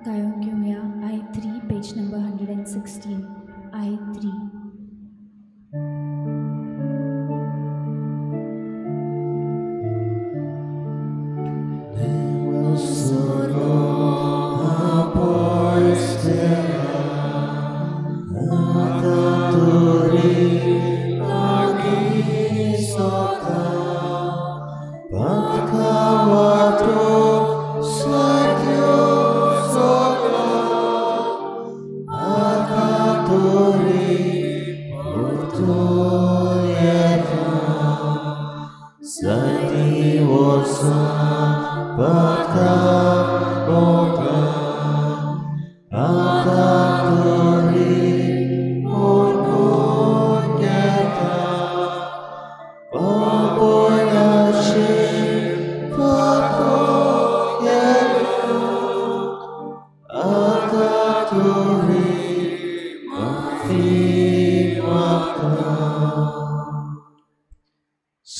गायोन घेवया I3, page number 116. I3.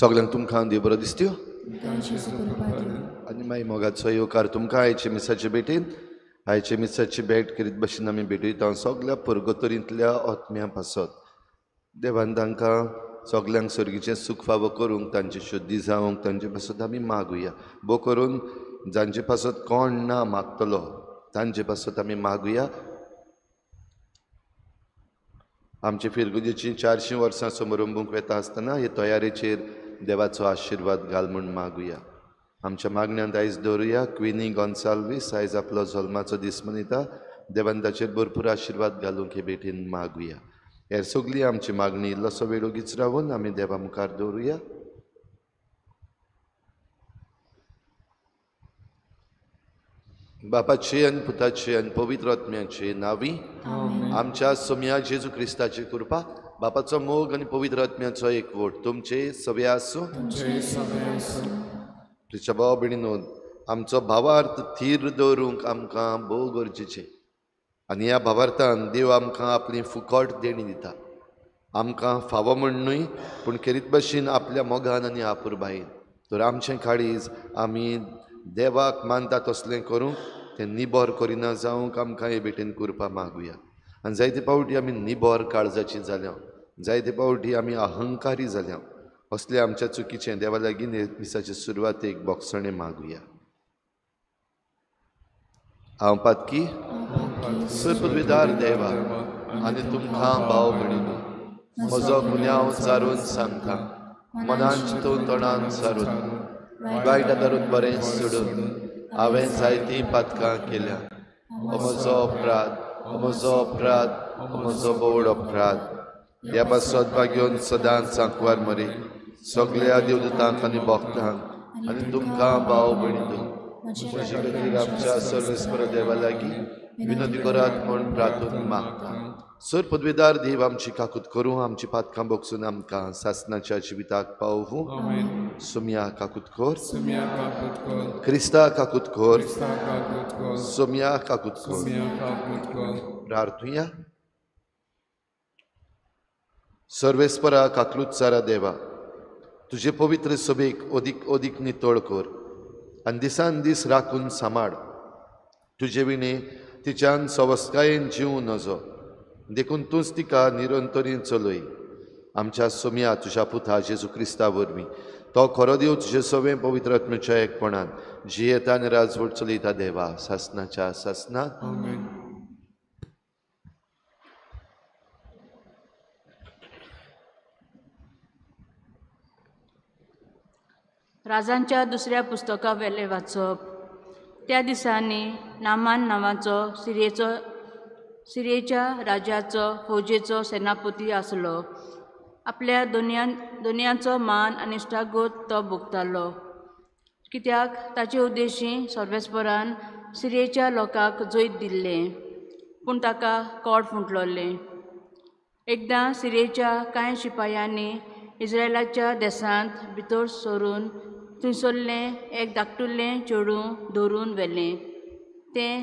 सगळ्यांक तुमकां देव बरो दिसत्यो आनी मागीर मोगाचो येवकार तुमकां आयचे मिसाचे भेटीन. आयचे मिसाची भेट करीत भशेन आमी भेटयता सगळ्या पुर्गतोरींतल्या आत्म्या पासत. देवान तांकां सगल्यांक सर्गीचें सूख फावो करूंक, तांची शुद्धी जावंक तांचे पासत आमी मागुया. भो करून जांचे पासत कोण ना मागतलो तांचे पासत आमी मागुया. आमचे फिरगुजेची 400 वर्सां समारंभूंक वेता आसतना हे तयारेचेर देवाचो आशिर्वाद घाल म्हूण मागुया. आमच्या मागण्यांत आयज दवरुया क्विनी गोन्साल्वीस आयज आपलो जल्माचो दीस मनयता. देवान ताचेर भरपूर आशिर्वाद घालूंक हे भेटीन मागुया. हेर सगळी आमची मागणी इल्लोसो वेळ ओगीच रावून आमी देवा मुखार दवरुया. बापाची आनी पुताची आनी पवित्र आत्म्याची नावी आमच्या सोम्या जेजू क्रिस्ताची कृपा, बापाचो मोग आनी पवित्र आत्म्याचो एकवट तुमचे सगळे आसूं. प्रिच्या भाव भयणीनो, आमचो भावार्थ थीर दवरूंक आमकां भोव गरजेचें आनी ह्या भावार्थान देव आमकां आपली फुकट देणी दिता. आमकां फावो म्हण न्हय, पूण खेरीत भशेन आपल्या मोगान आनी आपुरबायेन. तर आमचें काळीज आमी देवाक मानता तसलें करूंक, तें निबर करिना जावंक आमकां हे भेटेन कृपा मागुया. आनी जायते फावटी आमी निबर काळजाची जाल्या, जायते फावटी आमी अहंकारी जाल्या. असले आमच्या चुकीचें देवा लागीं मिसाचे सुरवातेक बोगसणें मागुया. हांव पातकी सर्पविदार देवा आनी तुमकां भाव भयणीनो म्हजो गुन्यांव सारून सांगता. मनान चिंतून तोंडान सारून वायट आदारून बरें सोडून हांवें जायतीं पातकां केल्या. म्हजो अपराध, म्हजो अपराध, म्हजो बोवड अपराध. ह्या पासत भाग्योन सदांच सांकवार मरे सगळ्या देवदूतांक आनी भक्तांक आनी तुमकां भाव भयणीनो म्हजे खातीर आमच्या सर्वेस्पर देवा लागीं विनंती करात म्हूण प्रार्थना मागता. सर पदवेदार देव आमची काकूत करूं, आमची पातकां बोगसून आमकां सासनाच्या जिविताक पावूं. सोम्या काकूत कर, क्रिस्ता काकूत कर, सोम्या काकूत कर. प्रार्थुया. सर्वेस्परा काकलूत सारा देवा, तुजे पवित्र सभेक अदीक अदीक नितळ कर आनी दिसान दीस राखून सांबाळ. तुजे विणे तिच्यान सवस्कायेन जिवूं नजो, देखून तूंच तिका निरंतरीन चलय. आमच्या सोम्या तुज्या पुता जेजू क्रिस्ता वरवीं, तो खरो देव तुजे सवें पवित्र आत्म्याच्या एकपणान जियेता आनी राजवट चलयता देवा सासनाच्या सासनात. राजांच्या दुसऱ्या पुस्तका वेलें वाचप. त्या दिसांनी नामान नांवाचो सिरियेच्या राजाचो फौजेचो सेनापती आसलो. आपल्या दोनयांचो मान आनी इश्टागत तो भोगतालो, कित्याक ताचे उद्देशी सर्वेस्परान सिरियेच्या लोकांक जैत दिल्लें, पूण ताका कोड फुटलोलें. एकदां सिरियेच्या कांय शिपायांनी इस्रायलाच्या देशांत भितर सरून थंयसरलें एक धाकटुलें चेडूं धरून व्हेलें. तें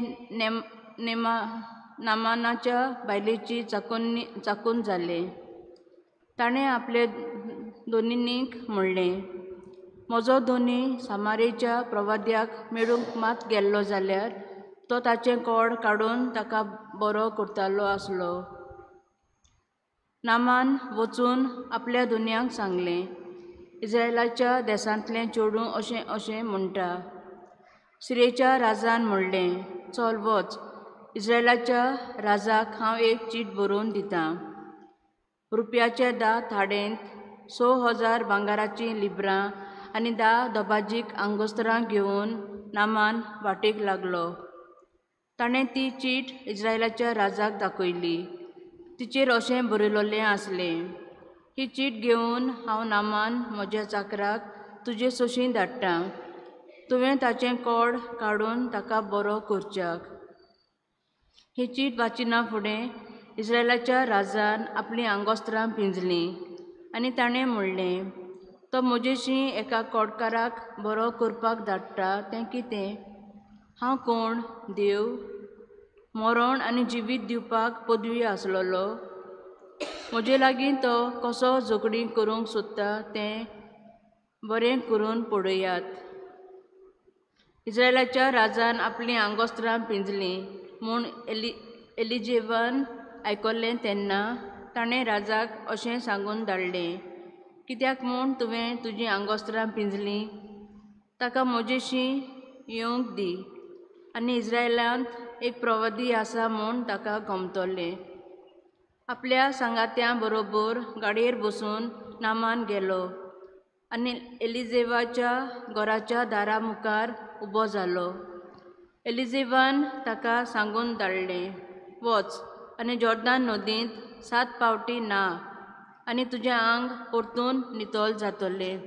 नामानाच्या बायलेची चाकून जालें. ताणें आपले दोनीनीक म्हणलें, म्हजो दोनी सामारेच्या प्रवाद्याक मेळूंक मात गेल्लो जाल्यार तो ताचें कोड काडून ताका बरो करतालो आसलो. नामान वचून आपल्या दुनियांक सांगलें, इस्रायलाच्या देसांतलें चेडूं अशें अशें म्हणटा. सिरियेच्या राजान म्हणलें, चल वच, इस्रायलाच्या राजाक हांव एक चीट बरोवन दितां. रुपयाचे 10 थाडेंत 6000 भांगराचीं लिब्रां आनी 10 दबाजीक आंगोस्तरां घेवन नामान वाटेक लागलो. ताणें ती चीट इस्रायलाच्या राजाक दाखयली. तिचेर अशें बरयलेलें आसलें, ही चीट घेवन हांव नामान म्हज्या चाकराक तुजे सोशीं धाडटा. तुवें ताचें कोड काडून ताका बरो करच्याक. ही चीट वाचिना फुडें इस्रायलाच्या राजान आपलीं आंगोस्त्रां पिंजलीं आनी ताणें म्हणलें, तो म्हजेशी एका कोडकाराक बरो करपाक धाडटा तें कितें? हांव कोण देव? मरण आनी जिवीत दिवपाक पदवी आसलेलो? म्हजे लागीं तो कसो झगडीं करूंक सोदता तें बरें करून पळयात. इस्रायलाच्या राजान आपलीं आंगोस्त्रां पिंजलीं म्हूण एलिजेवान आयकल्लें तेन्ना ताणें राजाक अशें सांगून धाडलें, कित्याक म्हूण तुवें तुजीं आंगोस्त्रां पिंजलीं? ताका म्हजेशी येवंक दी आनी इस्रायलांत एक प्रवादी आसा म्हूण ताका गमतलें. आपल्या सांगात्यां बरोबर गाडयेर बसून नामान गेलो आनी एलिजेवाच्या घराच्या दारा मुखार उबो जालो. एलिजेवान ताका सांगून धाडलें, वच आनी जॉर्दान नदींत 7 पावटी ना आनी तुजें आंग परतून नितळ जातलें.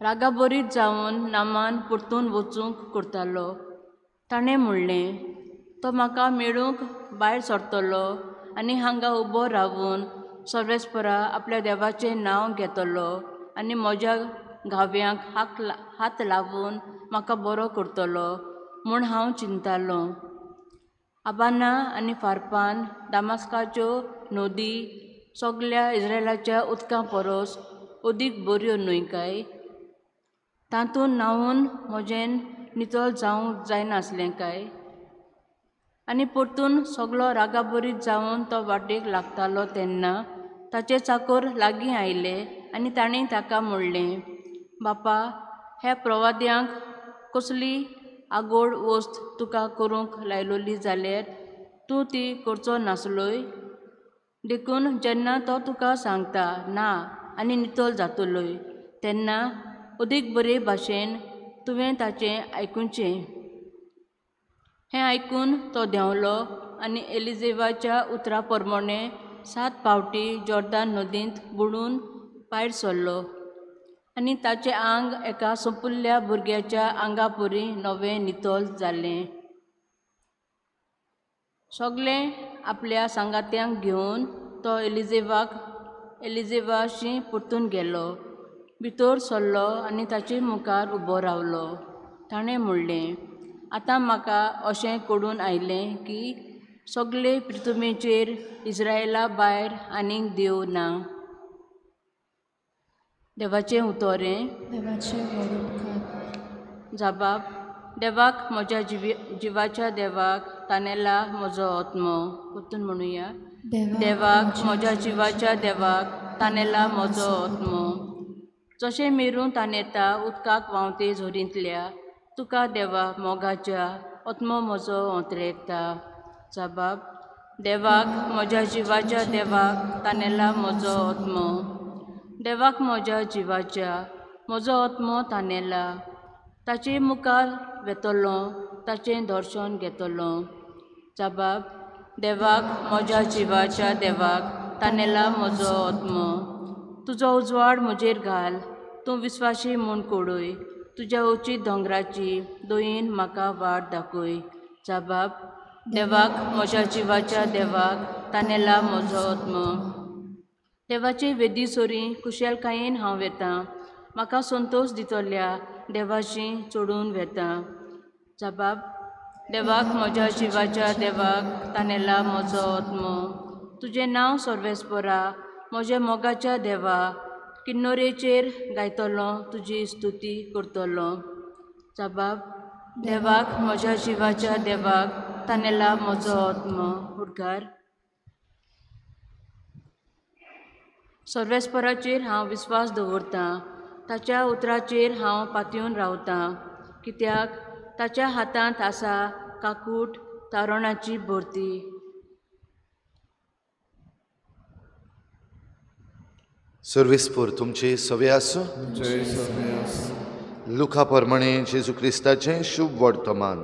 रागाबरीत जावन नामान परतून वचूंक करतालो. ताणें म्हणलें, तो म्हाका मेळूंक भायर सरतलो आनी हांगा उबो रावून सर्वेस्परा आपल्या देवाचें नांव घेतलो आनी म्हज्या घाव्यांक हात लावन म्हाका बरो करतलो म्हूण हांव चिंतालो. आबाना आनी फारपान दामास्काच्यो नदी सगल्या इस्रायलाच्या उदकां परस अदीक बऱ्यो न्हय काय? तातूंत न्हांवून म्हजें नितळ जावंक जायनासलें काय? आनी परतून सगलो रागाबरीत जावन तो वाटेक लागतालो तेन्ना ताचे चाकर लागीं आयले आनी ताणें ताका म्हणलें, बापा, ह्या प्रवाद्यांक कसली आगोड वस्त तुका करूंक लायलोली जाल्यार तूं ती करचो नासलोय? देखून जेन्ना तो तुका सांगता ना आनी नितळ जातलोय तेन्ना अदीक बरे भाशेन तुवें ताचें आयकुचें. हें आयकून तो देंवलो आनी एलिजेवाच्या उतरा प्रमाणे 7 पावटी जॉर्दान नदींत बुडून भायर सरलो आनी ताचें आंग एका सोंपिल्ल्या भुरग्याच्या आंगा परी नवें नितळ जालें. सगळें आपल्या सांगात्यांक घेवन तो एलिजेवाशी परतून गेलो. भितर सरलो आनी ताचे मुखार उबो रावलो. ताणें म्हणलें, आतां म्हाका अशें कळून आयलें की सगळे पृथ्वीचेर इस्रायला भायर आनीक देव ना. देवाचें उतोरें. देवाचें व्हड उपकार. जाबाब, देवाक म्हज्या जिवाच्या देवाक तानेला म्हजो आत्मो. परतून म्हणुया, देवाक म्हज्या जिवाच्या देवाक तानेला म्हजो आत्मो. जशें मेरू तानेता उदकाक व्हांवते झोरींतल्या, तुका देवा मोगाच्या आत्मो म्हजो ओंतरेता. जाबाब, देवाक म्हज्या जिवाच्या देवाक तानेला म्हजो आत्मो. देवाक म्हज्या जिवाच्या म्हजो आत्मो तानेला. ताचे मुखार वेतलो, ताचें दर्शन घेतलो. जाबाब, देवाक म्हज्या जिवाच्या देवाक तानेला म्हजो आत्मो. तुजो उजवाड म्हजेर घाल, तूं विस्वाशी म्हूण कोडूय. तुज्या उचीत दोंगराची दोयीन म्हाका वाट दाखय. जाबाब, देवाक म्हज्या जिवाच्या देवाक तानेला म्हजो आत्मो. देवाचे वेदी सोरी कुशलकायेन हांव वेतां, म्हाका संतोश दितल्या देवाशी चडून वेता. जाबाब, देवाक म्हज्या जिवाच्या देवाक तानेला म्हजो आत्मो. तुजें नांव सर्वेस्परा म्हज्या मोगाच्या देवा, किन्नोरेचेर गायतलो तुजी स्तुती करतलो. जाबाब, देवाक म्हज्या जिवाच्या देवाक तानेला म्हजो आत्मो. उडकार. सर्वेस्पराचेर हांव विस्वास दवरतां, ताच्या उतराचेर हांव पातयेवन रावतां, कित्याक ताच्या हातांत आसा काकूट तारणाची भरती. सर्वेस्पर तुमचे सवे आसूं. लुका प्रमाणे जेजू क्रिस्ताचें शुभ वर्तमान.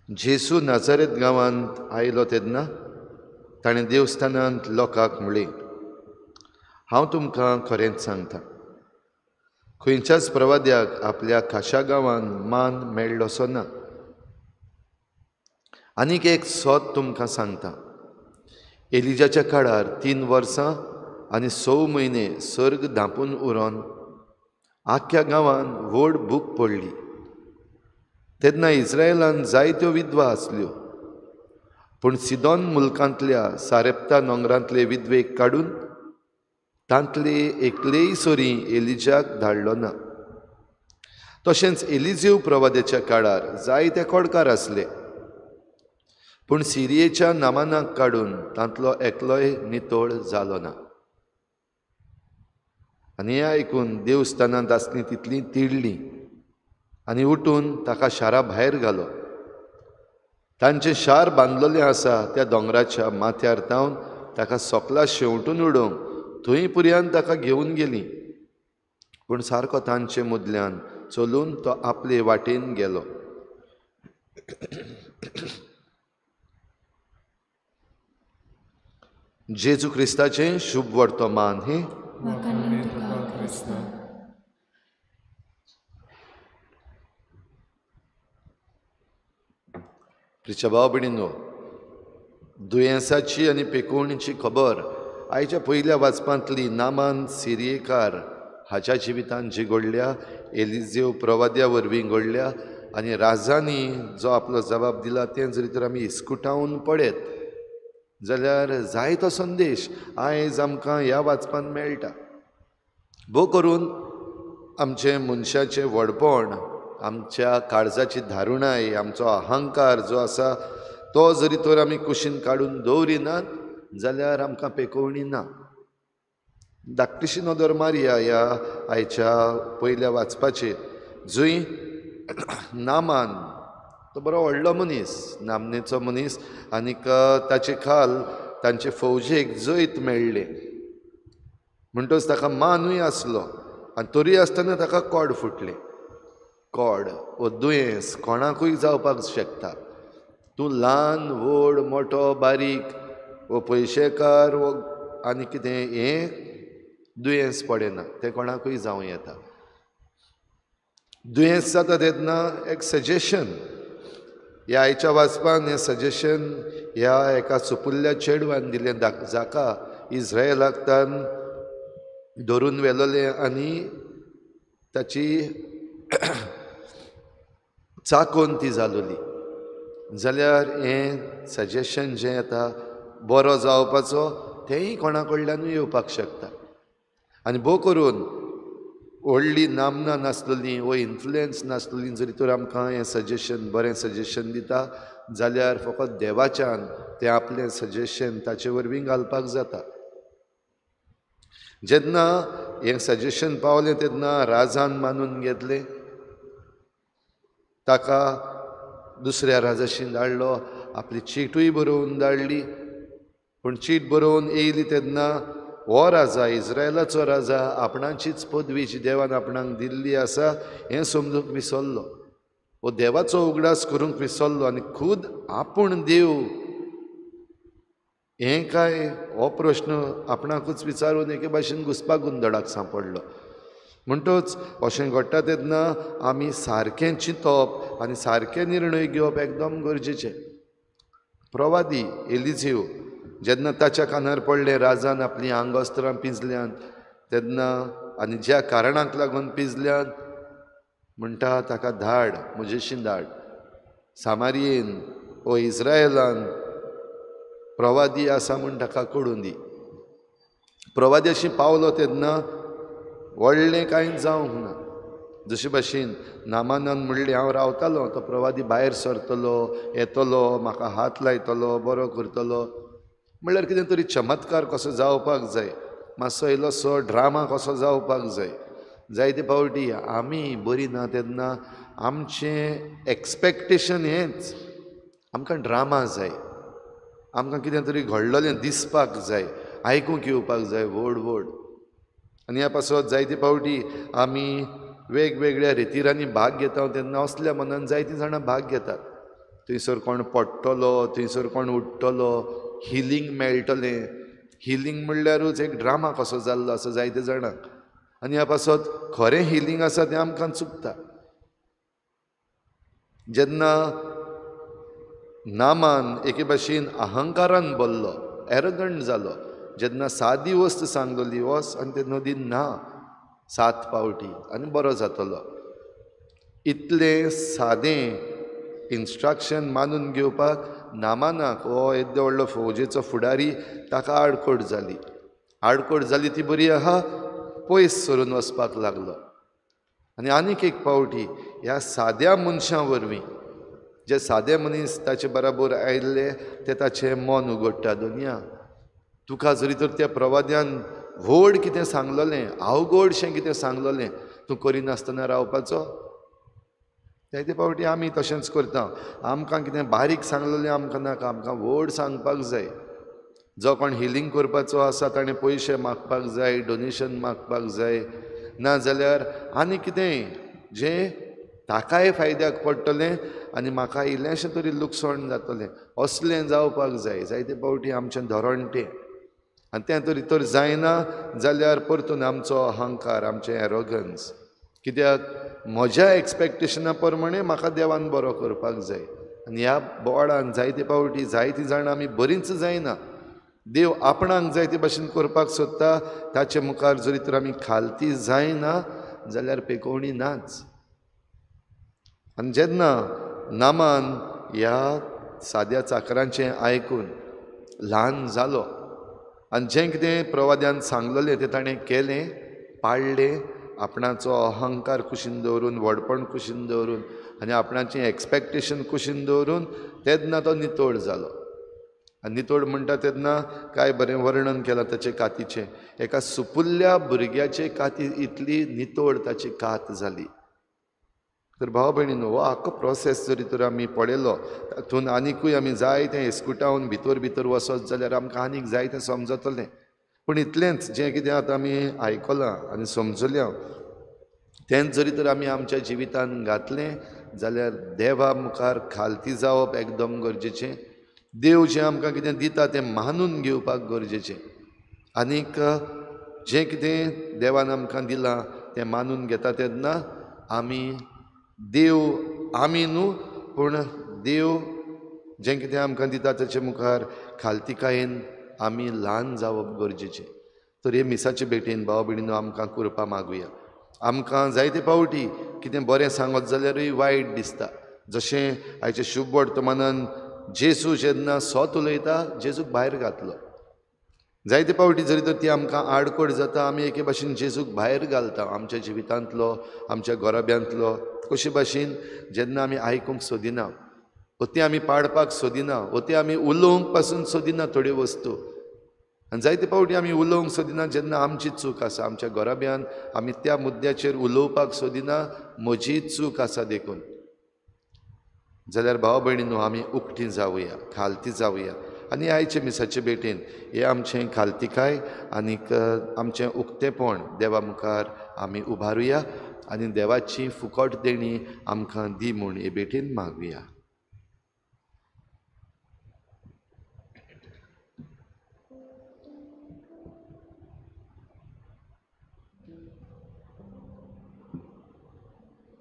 जेजू नाजारेत गांवांत आयलो तेन्ना ताणें देवस्थानांत लोकांक म्हणलें, हांव तुमकां खरेंच सांगता, खंयच्याच प्रवाद्याक आपल्या खाशा गांवांत मान मेळ्ळोसो ना. आनीक एक सत तुमकां सांगता, एलिजाच्या काळार 3 वर्सां आनी 6 म्हयने सर्ग धांपून उरोन आख्ख्या गांवांत व्हड भूक पडली. तेन्ना इस्रायलान जायत्यो विधवा आसल्यो, पूण सिदोन मुल्कांतल्या सारेप्ता नोंगरांतले विधवेक काडून तांतले एकलेय सोरी एलिजाक धाडलो ना. तशेंच एलिजेव प्रवाद्याच्या काळार जायते कोडकार आसले, पूण सिरियेच्या नामानाक काडून तांतलो एकलोय नितळ जालो ना. आनी हें आयकून देवस्थानांत आसलीं तितलीं तिडलीं आनी उठून ताका शारा भायर घालो. तांचें शार बांदलेलें आसा त्या दोंगराच्या माथ्यार तावन ताका सोकला शेंवटून उडोवंक थंय पुर्यान ताका घेवन गेलीं, पूण सारको तांचे मुदल्यान चलून तो आपले वाटेन गेलो. जेजू क्रिस्ताचें शुभ वर्तमान हें. प्रिच्या भाव भयणींनो, दुयेंसाची आनी पेकोवणीची खबर आयच्या पयल्या वाचपांतली नामान सिरियेकार हाच्या जिवितांत जी घडल्या, एलिजेव प्रवाद्या वरवीं घडल्या आनी राजांनी जो आपलो जबाब दिला तें जरी तर आमी इस्कुटावन पळयत जाल्यार जायतो संदेश आयज आमकां ह्या वाचपांत मेळटा. भोव करून आमचें मनशाचें व्हडपण, आमच्या काळजाची धारुणाय, आमचो अहंकार जो आसा तो जरी तर आमी कुशीन काडून दवरिनात जाल्यार आमकां पेकोवणी ना. धाकटीशी नदर मारया ह्या आयच्या पयल्या वाचपाचेर, जंय नामान तो बरो व्हडलो मनीस, नामनेचो मनीस, आनीक ताचे खाल तांचे फौजेक जैत मेळ्ळें म्हणटच ताका मानूय आसलो, आनी तरी आसतना ताका कोड फुटलें. कोड वो दुयेंस कोणाकूय जावपाक शकता. तूं ल्हान व्हड, मोटो बारीक, वो पयशेकार वो आनी कितें, हें दुयेंस पडना, तें कोणाकूय जावं येता. दुयेंस जाता तेन्ना एक सजेशन, ह्या आयच्या वाचपान हें सजेशन ह्या एका सुपुल्ल्या चेडवान दिलें, जाका इस्रायलाक तान धरून व्हेलोलें आनी ताची चाकोन ती जालोली. जाल्यार हें सजेशन जें येता बरो जावपाचो तेंय कोणा कडल्यानूय येवपाक शकता. आनी भोव करून व्हडली नामना नासलेली वो इन्फ्लुयन्स नासलेली जरी तर आमकां हें सजेशन बरें सजेशन दिता जाल्यार फकत देवाच्यान तें आपलें सजेशन ताचे वरवीं घालपाक जाता. जेन्ना हें सजेशन पावलें तेन्ना राजान मानून घेतलें, ताका दुसऱ्या राजाशी धाडलो, आपली चीटूय बरोवन धाडली. पूण चीट बरोवन येयली तेन्ना हो राजा, इस्रायलाचो राजा, आपणाचीच पदवी जी देवान आपणाक दिल्ली आसा हें समजूंक विसरलो, हो देवाचो उगडास करूंक विसरलो आनी खूद आपूण देव हें काय हो प्रश्न आपणाकूच विचारून एके भाशेन घुसपा गोंदळाक सांपडलो. म्हणटच अशें घडटा तेन्ना आमी सारकें चिंतप आनी सारके निर्णय घेवप एकदम गरजेचें. प्रवादी एलिजेव जेन्ना ताच्या कानार पडलें राजान आपलीं आंगवस्त्रां पिंजल्यांत तेन्ना आनी ज्या कारणाक लागून पिंजल्यांत म्हणटा ताका धाड, म्हजेशी धाड. सामारियेन ओ इस्रायलान प्रवादी आसा म्हूण ताका कळून दी. प्रवाद्याशी पावलो तेन्ना व्हडलें कांय जावंक ना. जशे भाशेन नामानान म्हणलें हांव रावतालो, तो प्रवादी भायर सरतलो, येतलो, म्हाका हात लायतलो, बरो करतलो, म्हणल्यार कितें तरी चमत्कार कसो जावपाक जाय, मातसो इल्लोसो ड्रामा कसो जावपाक जाय. जायते फावटी आमी बरी ना तेन्ना आमचें एक्सपेक्टेशन हेंच, आमकां ड्रामा जाय, आमकां कितें तरी घडलेलें दिसपाक जाय, आयकूंक येवपाक जाय व्हड व्हड. आनी ह्या पासत जायते फावटी आमी वेगवेगळ्या रितिरांनी भाग घेता तेन्ना असल्या मनान जायतीं जाणां भाग घेतात. थंयसर कोण पडटलो, थंयसर कोण उठ्ठलो, हिलींग मेळटलें. हिलींग म्हणल्यारूच एक ड्रामा कसो जाल्लो आसा जायते जाणांक. आनी ह्या पासत खरें हिलींग आसा तें आमकां चुकता. जेन्ना नामान एके भाशेन अहंकारान बोल्लो, एरोगंट जालो, जेन्ना सादी वस्त सांगलोली वच आनी ते नदीन न्हा 7 फावटी आनी बरो जातलो, इतलें सादें इन्स्ट्रक्शन मानून घेवपाक नामानाक हो येद्दो व्हडलो फौजेचो फुडारी ताका आडखळ जाली. आडखळ जाली ती बरी आहा, पयस सरून वचपाक लागलो. आनी आनीक एक फावटी ह्या साद्या मनशां वरवीं जे सादे मनीस ताचे बराबर आयिल्ले ते ताचें मन उगडटा. दोनया तुका जरी तर त्या प्रवाद्यान व्हड कितें सांगलोलें, अवघडशें कितें सांगलोलें, तूं करिनासतना रावपाचो. जायते फावटी आमी तशेंच करता, आमकां कितें बारीक सांगलोलें आमकां नाका, आमकां व्हड सांगपाक जाय. जो कोण हिलींग करपाचो आसा ताणें पयशे मागपाक जाय, डोनेशन मागपाक जाय, नाजाल्यार आनी कितेंय जें ताकाय फायद्याक पडटलें आनी म्हाका इल्लेंशें तरी लुकसाण जातलें असलें जावपाक जाय. जायते फावटी आमचें धोरण तें, आनी तें तरी तर जायना जाल्यार परतून आमचो अहंकार, आमचें एरोगन्स, कित्याक म्हज्या एक्सपेक्टेशना प्रमाणे म्हाका देवान बरो करपाक जाय. आनी ह्या बोवाळान जायते फावटी जायतीं जाणां आमी बरींच जायना, देव आपणाक जाय ते भाशेन करपाक सोदता, ताचे मुखार जरी तर आमी खालती जायना जाल्यार पेकोवणी नाच. आनी जेन्ना नामान ह्या साद्या चाकरांचें आयकून ल्हान जालो आनी जें कितें प्रवाद्यान सांगलेलें तें ताणें केलें, पाळ्ळें, आपणाचो अहंकार कुशीन दवरून, व्हडपण कुशीन दवरून आनी आपणाचें एक्सपेक्टेशन कुशीन दवरून, तेन्ना तो नितळ जालो. आनी नितळ म्हणटा तेन्ना काय बरें वर्णन केलां ताचे कातीचें, एका सुपुल्ल्या भुरग्याचे काती इतली नितळ ताची कात जाली. तर भाव भयणीनो, हो आख्खो प्रोसेस जरी तर आमी पळयलो तातूंत आनिकूय आमी जायतें एस्कुटावन भितर भितर वचत जाल्यार आमकां आनीक जायतें समजतलें. पूण इतलेंच जें कितें आतां आमी आयकलां आनी समजल्या तेंच जरी तर आमी आमच्या जिवितान घातलें जाल्यार देवा मुखार खालती जावप एकदम गरजेचें. देव जें आमकां कितें दिता तें मानून घेवपाक गरजेचें. आनीक जें कितें देवान आमकां दिलां तें मानून घेता तेन्ना आमी देव आमी न्हू पूण देव जें कितें आमकां दिता ताचे मुखार खालतीकायेन आमी ल्हान जावप गरजेचें. तर हे मिसाचे भेटेन भाव भयणीनो आमकां कृपा मागुया. आमकां जायते फावटी कितें बरें सांगत जाल्यारूय वायट दिसता. जशें आयच्या शुभ वर्तमानान जेजू जेन्ना सत उलयता जेजूक भायर घातलो. जायते फावटी जरी तर ती आमकां आडखळ जाता, आमी एके भाशेन जेजूक भायर घालता आमच्या जिवितांतलो, आमच्या घराब्यांतलो. कशे भाशेन जेन्ना आमी आयकूंक सोदिना, तें आमी पाडपाक सोदिना, तें आमी उलोवंक पासून सोदिना थोड्यो वस्तू. आनी जायते फावटी आमी उलोवंक सोदिना जेन्ना आमची चूक आसा, आमच्या घराब्यान आमी त्या मुद्द्याचेर उलोवपाक सोदिना, म्हजी चूक आसा देखून. जाल्यार भाव भयणीनो आमी उकती जावया, खालती जावया आनी आयचे मिसाचे भेटेन हें आमचें खालतीकाय आनीक आमचें उक्तेपण देवा मुखार आमी उबारुया आनी देवाची फुकट देणी आमकां दी म्हूण हे भेटेन मागुया.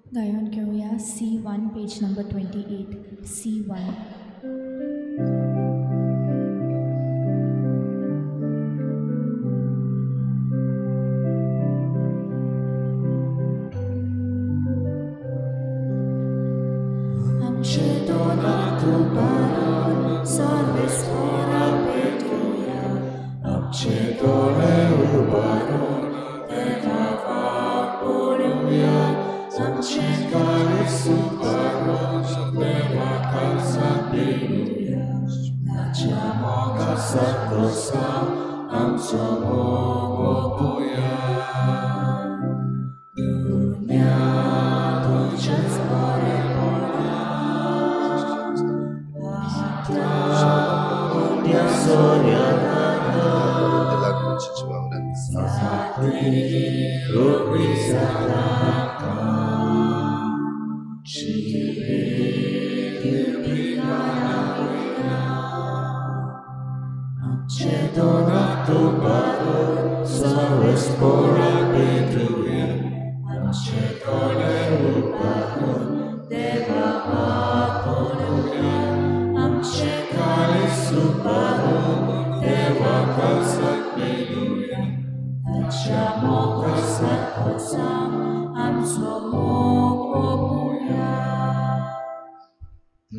गायन घेवया C1 page number 28 C1. Amche dole ubaron, deva.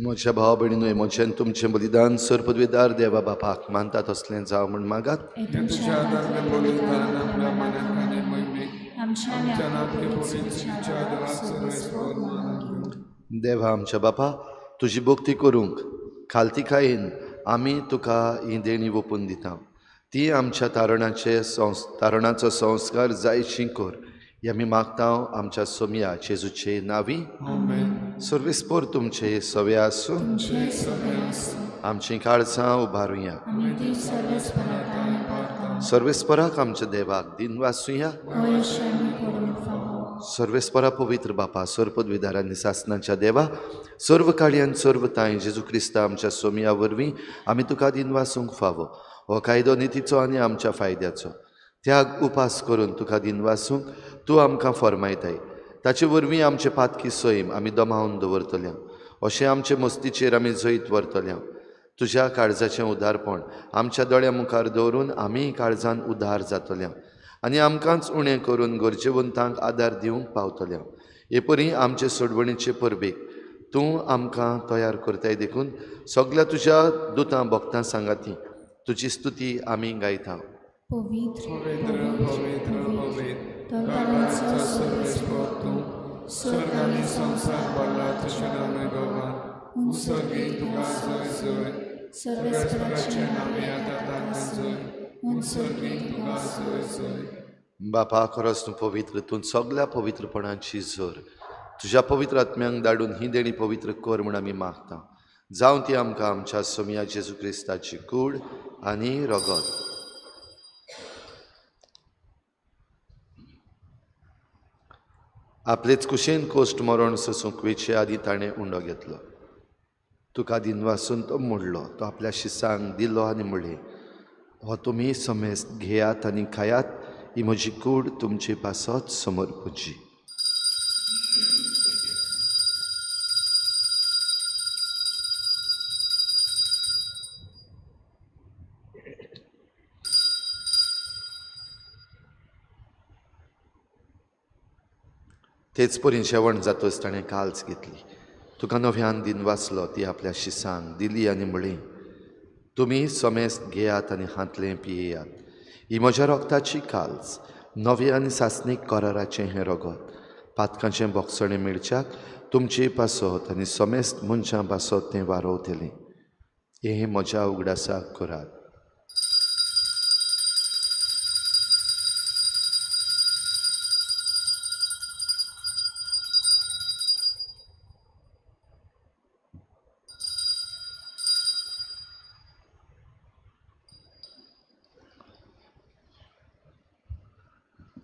म्हज्या भावा भयणीनो, म्हजें तुमचें बलिदान सर्वपदवीदार देवा बापाक मानता तसलें जावं म्हूण मागात. देवा आमच्या बापा, तुजी भक्ती करूंक खालतीकायेन आमी तुका ही देणी ओपून दिता. ती आमच्या तारणाचो संस्कार जायशी कर ही आमी मागता आमच्या सोमया जेजूचे नांवी. सर्वेस्पर तुमचे सवे आसूं. आमचीं काळजां उबारुया. सर्वेस्पराक आमच्या देवाक दिनवासुया. सर्वेस्परा पवित्र बापा, सर्वपदवीदार आनी सासनाच्या देवा, सर्व काळयान सर्व तांय जेजू क्रिस्ता आमच्या सोमया वरवीं आमी तुका दिनवासूंक फावो. हो कायदो नितीचो आनी आमच्या फायद्याचो त्याग उपास करून तुका दिनवासूंक तूं आमकां फर्मायताय. ताचे वरवीं आमचे पातकी सैम आमी दमावन दवरतल्या, अशें आमचे मस्तीचेर आमी जैत व्हरतल्या. तुज्या काळजाचें उदारपण आमच्या दोळ्या मुखार दवरून आमीय काळजान उदार जातल्या आनी आमकांच उणें करून गरजेवंतांक आदार दिवंक पावतल्या. हे परी आमचे सोडवणीचे परबेक तूं आमकां तयार करताय देखून सगल्या तुज्या दुतां भक्तां सांगाती तुजी स्तुती आमी गायता. पवित्र पवित्र पवित्र सर्वेस्पर तूं, स्वर्ग आनी संवसार भरला तुज्या नांवान, उत्सर्गी तुका जय जय, सर्वेस्पराचें नांव आतां तांकां जय, उत्सर्गी तुका जय जय. बापा, खरोच तूं पवित्र, तूं सगल्या पवित्रपणाची जोर. तुज्या पवित्र आत्म्यांक धाडून ही देणी पवित्र कर म्हूण आमी मागता. जावं ती आमकां आमच्या सोमया जेजू क्रिस्ताची कूड आनी रगत. आपलेच कुशेन कोश्ट मरण सोसूंक वेचे आदी ताणें उंडो घेतलो. तुका दिनवासून तो मोडलो, तो आपल्या शिसांक दिलो आनी म्हणलें, हो तुमी समेस्त घेयात आनी खायात, ही म्हजी कूड तुमचे पासत समर्पुची. तेच परी जेवण जातच ताणें काल्स घेतली, तुका नव्यान दिनवासलो, ती आपल्या शिसांक दिली आनी म्हणली, तुमी समेस्त घेयात आनी हांतलें पियेयात, ही म्हज्या रगताची काल्स, नवे आनी सासणीक कराराचें हें रगत, पातकांचें बोगसणें मेळच्याक तुमचे पासत आनी समेस्त मनशां पासत तें वारोवतलें. हें म्हज्या उगडासाक करात.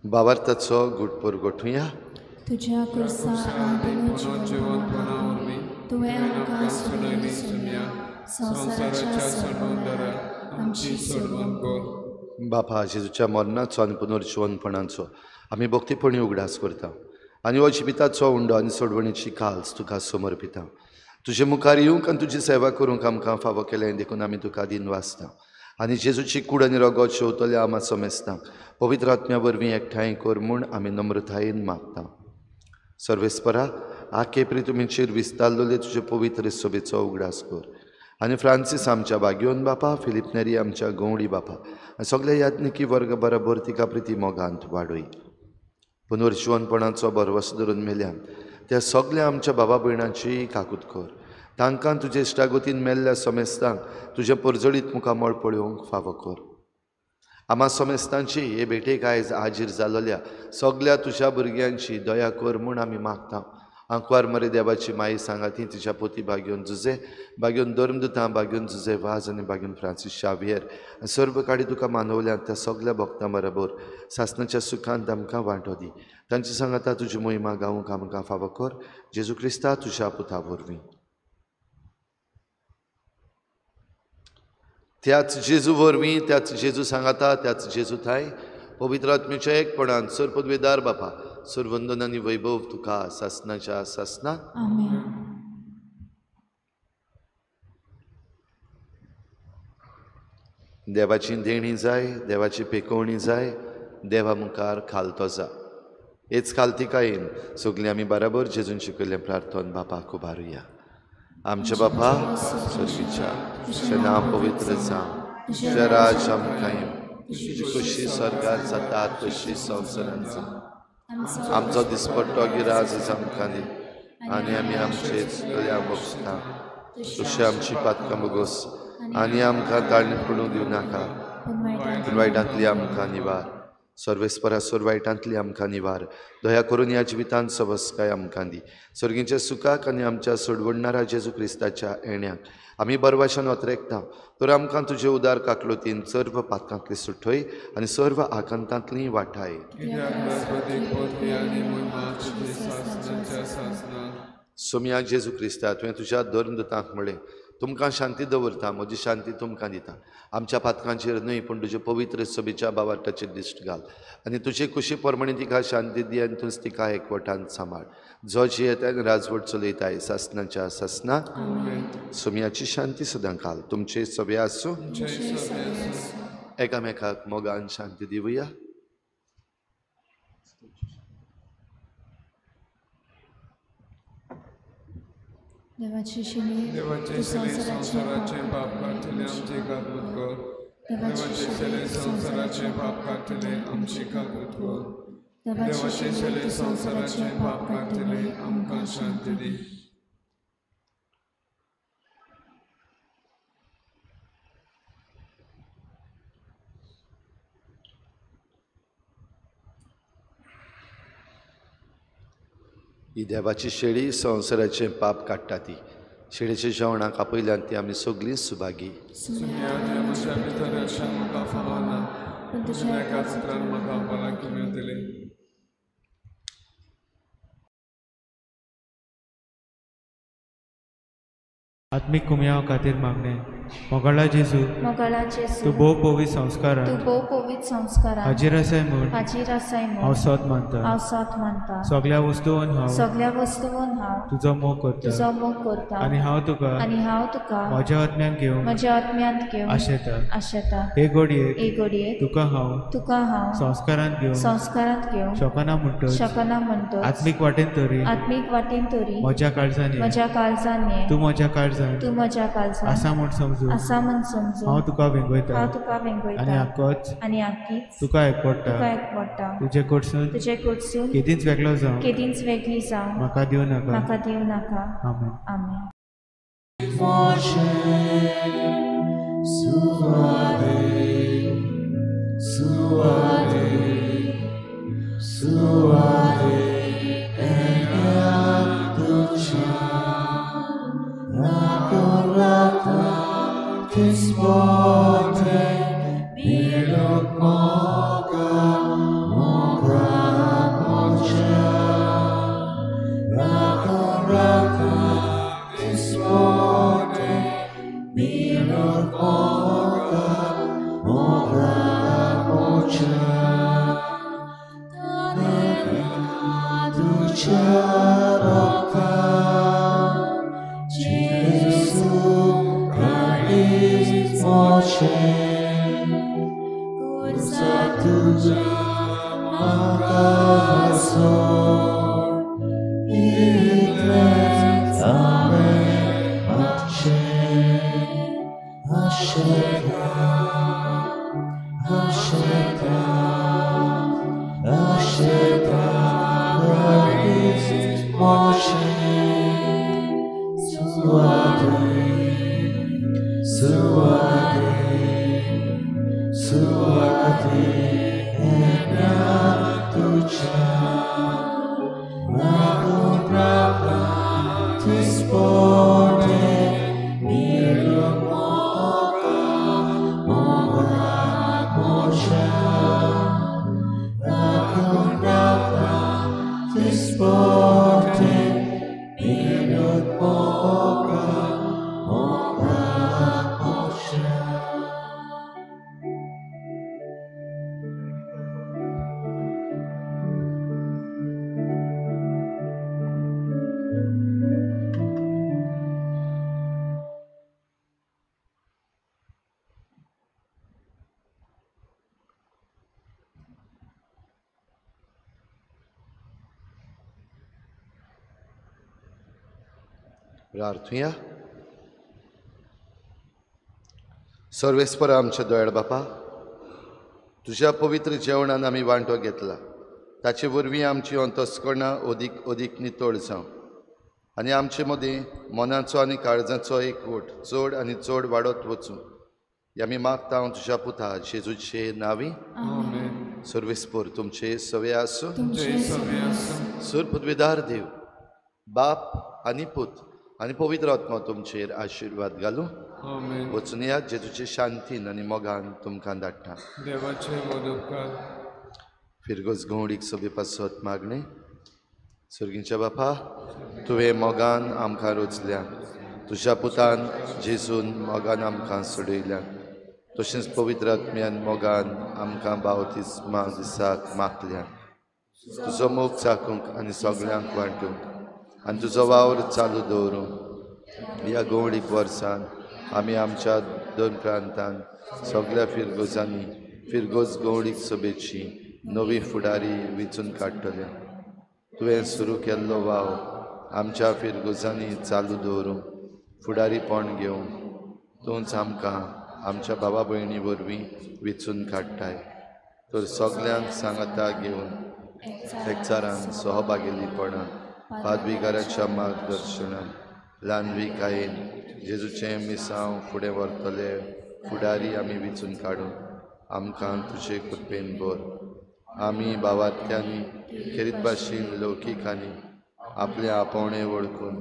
भावार्थाचो गुटपोर गोठुया. तुज्या कुर्सा पुनर्जिवंतपणा वरवीं तुवें आमकां सोडयली सुमया, संवसाराच्या सोडवणदारा आमची सोडवण कर. बापा, जेजूच्या मरणाचो आनी पुनर्जिवंतपणाचो आमी भक्तीपणी उगडास करता आनी हो जिविताचो उंडो आनी सोडवणीची काल्स तुका समर्पिता. तुजे मुखार येवंक आनी तुजी सेवा करूंक आमकां फावो केलें देखून आमी तुका दिनवासता आनी जेजूची कूड आनी रगत शेवतल्या आमा समेस्तांक पवित्र आत्म्या वरवीं एकठांय कर म्हूण आमी नम्रतायेन मागता. सर्वेस्परा, आखे प्रितुमीचेर विस्तारलेले तुजे पवित्र सभेचो उगडास कर आनी फ्रांसीस आमच्या बागयोन बापा, फिलीप नेरी आमच्या गवळी बापा आनी सगल्या याज्ञिकी वर्ग बराबर तिका प्रिती मोगांत वाडय. पुनर्जिवनपणाचो भरवस धरून मेल्यान त्या सगल्या आमच्या बाबा भयणांची काकूत कर. तांकां तुजे इश्टागतीन मेल्ल्या समेस्तांक तुजें परजळीत मुखामळ पळोवंक फावो कर. आमा समेस्तांची हे भेटेक आयज हाजीर जालोल्या सगल्या तुज्या भुरग्यांची दया कर म्हूण आमी मागता. आंकवार मरे देवाची माई सांगाती तिच्या पोती बागेवन जुजे, बागेवन धर्मदुतां, बागेवन जुजे वाज आनी बागेवन फ्रांसीस शावियर सर्व काडी तुका मानवल्यात त्या सगल्या भक्तां बरोबर सासणाच्या सुखांत आमकां वांटो दी. तांची सांगाता तुजी मोहिमा गावूंक आमकां फावो कर. जेजू क्रिस्ता तुज्या पुता वरवीं. त्याच जेजू वरवीं, त्याच जेजू सांगाता, त्याच जेजू थाय पवित्र आत्म्याच्या एकपणान सर्वपदवेदार बापा सर्वंदन आनी वैभव तुका सासणाच्या सासना. आमेन. देवाची देणी जाय, देवाची पेकोवणी जाय, देवा मुखार खालतो जा. हेच खालतिकायेन सगळीं आमी बराबर जेजून शिकयल्लें प्रार्थन बापाक उबारुया. आमच्या बापा स्वर्गीच्या, तुजें नांव पवित्र जावं, तुजें राज आमकां येवं, तुजी खोशी स्वर्गार जाता तशी संवसारांत जावं. आमचो दिसपट्टो गिराज आमकां दी आनी आमी आमचे चलया बगसता तशी आमची पातकां बगोस आनी आमकां ताळणी पडूंक दिवं नाका, पूण वायटांतली आमकां निवार. सर्वेस्परा सोर वायटांतली आमकां निवार. दया करून ह्या जिवितांत सवस्काय आमकां दी. सर्गीच्या सुखाक आनी आमच्या सोडवणणारा जेजू क्रिस्ताच्या येण्याक आमी बरवाशान ओतरेकता. तर आमकां तुजे उदार काकलोतीन सर्व पातकांतली सुठय आनी सर्व आकांतांतली वाठाय. सोम्या जेजू क्रिस्ता, तुवें तुज्या धर्मदुतांक म्हळें, तुमकां शांती दवरता, म्हजी शांती तुमकां दिता. आमच्या पातकांचेर न्हय पूण तुजे पवित्र सभेच्या बावाटाचेर दिश्ट घाल आनी तुजे कुशी प्रमाणे तिका शांती दी आनी तूंच तिका एकवटान सांबाळ. जो जियेता आनी राजवट चलयताय सासणाच्या सासना. सोम्याची शांती सदां काल तुमचे सभे आसूं. एकामेकाक मोगान शांती दिवया. देवाची शिले संवसाराचे पाप काडटले आमची काकूत कर. देवाचे शिले संवसाराचे पाप काडटले आमची काकूत कर. देवाचे शिले संवसाराचे पाप काडटले आमकां शांती दी. ही देवाची शेळी संवसाराचें पाप काडटा. ती शेळीच्या जेवणाक आपयल्यान ती आमी सगळीं सुभागी. आत्मीक कुमयाव खातीर मागणें. मोगाळा जेजू, तूं भोव पवित्र संस्कारांत हाजीर आसाय म्हूण हांव सोत मानता. सगल्या वस्तून हांव तुजो मोग करता आनी हांव तुका म्हज्या आत्म्यांत घेवंक आशेता. हे घडयेक तुका हांव संस्कारांत घेवंक शकना म्हणटच आत्मीक वाटेन तरी म्हज्या काळजान ये, तूं म्हज्या काळजान आसा म्हूण समजू हांव तुका वेंगयता आनी आकीच तुका एकवटा. तुजे कडसून केदींच वेगळो जावं म्हाका दिवं नाका. आमेन. आमेन. Moshe, प्रार्थुया. सर्वेस्पर आमच्या दोयाळ बापा, तुज्या पवित्र जेवणान आमी वांटो घेतला, ताचे वरवीं आमची अंतस्करणां अदीक अदीक नितळ जावं आनी आमचे मदीं मनाचो आनी काळजाचो एकवट चड आनी चड वाडत वचूं हे आमी मागता तुज्या पुता जेजूचे नांवी. सर्वेस्पर तुमचे सवे आसूं. सुर पदवीदार देव बाप आनी पूत आनी पवित्र आत्मा तुमचेर आशिर्वाद घालूं. वचून या जेजूचे शांतीन आनी मोगान तुमकां धाडटा. देवाचे मोदकार. फिरगोज गवडीक सभे पासत मागणें. सर्गीच्या बापा, तुवें मोगान आमकां रोचल्या, तुज्या पुतान जेजून मोगान आमकां सोडयल्या, तशेंच पवित्र आत्म्यान मोगान आमकां बावतिस्मा दिसाक मागल्या. तुजो मोग चाकूंक आनी सगळ्यांक वांटूंक आनी तुजो वावर चालू दवरूंक ह्या गवडीक वर्सान आमी आमच्या दोन प्रांतान सगळ्या फिरगोजांनी फिरगोज गवडीक सभेची नवी फुडारी वेंचून काडटले. तुवें सुरू केल्लो वावर आमच्या फिरगोजांनी चालू दवरूंक फुडारीपण घेवंक तूंच आमकां आमच्या बाबा भयणी वरवीं वेंचून काडटाय. तर सगल्यांक सांगाता घेवन एकचारान सहभागेलीपणान पादविकाराच्या मार्गदर्शनान ल्हानविकायेन जेजूचें मिसांव फुडें व्हरतले फुडारी आमी वेंचून काडून आमकां तुजे कृपेन भर. आमी भावार्थ्यांनी खेरीत भाशेन लौकिकांनी आपलें आपोवणें वळखून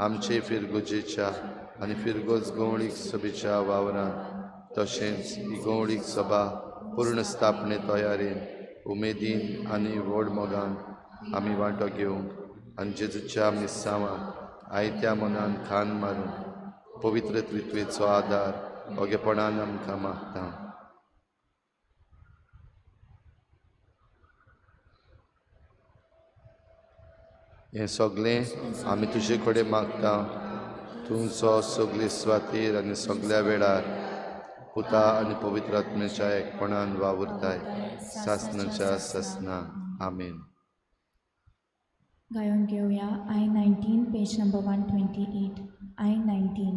आमचे फिरगोजेच्या आनी फिरगोज गवळीक सभेच्या वावरान तशेंच ही गवळीक सभा पूर्ण स्थापने तयारेन उमेदीन आनी व्हड मोगान आमी वांटो घेवंक आनी जेजूच्या मिसांवाक आयत्या मनान खान मारून पवित्र त्रित्वेचो आदार ओगेपणान आमकां मागता. हें सगळें आमी तुजे कडेन मागता, तुमचो सगळे स्वातीर आनी सगळ्या वेळार पुता आनी पवित्र आत्म्याच्या एकपणान वावुरताय सासनाच्या सासना. आमेन. गायोन घेवया I-19 page number 128. I-19.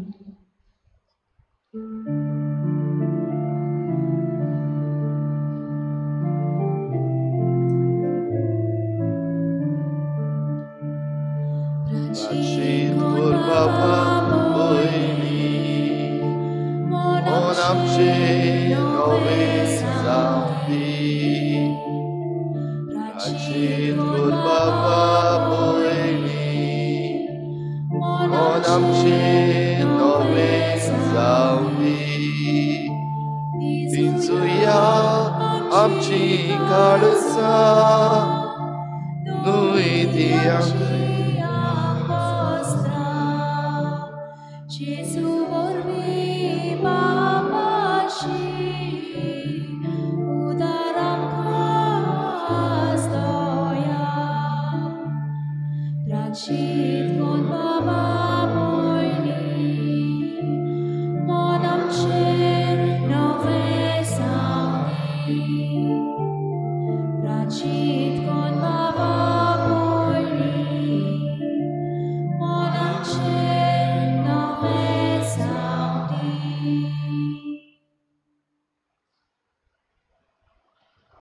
प्राचीन बाबा भयणी मन आमचें नवें जावं दी. प्राचीन बाबा भयणी मन आमचें नवें जावं दी. पिंजुया आमची काळजां न्हय ती आमची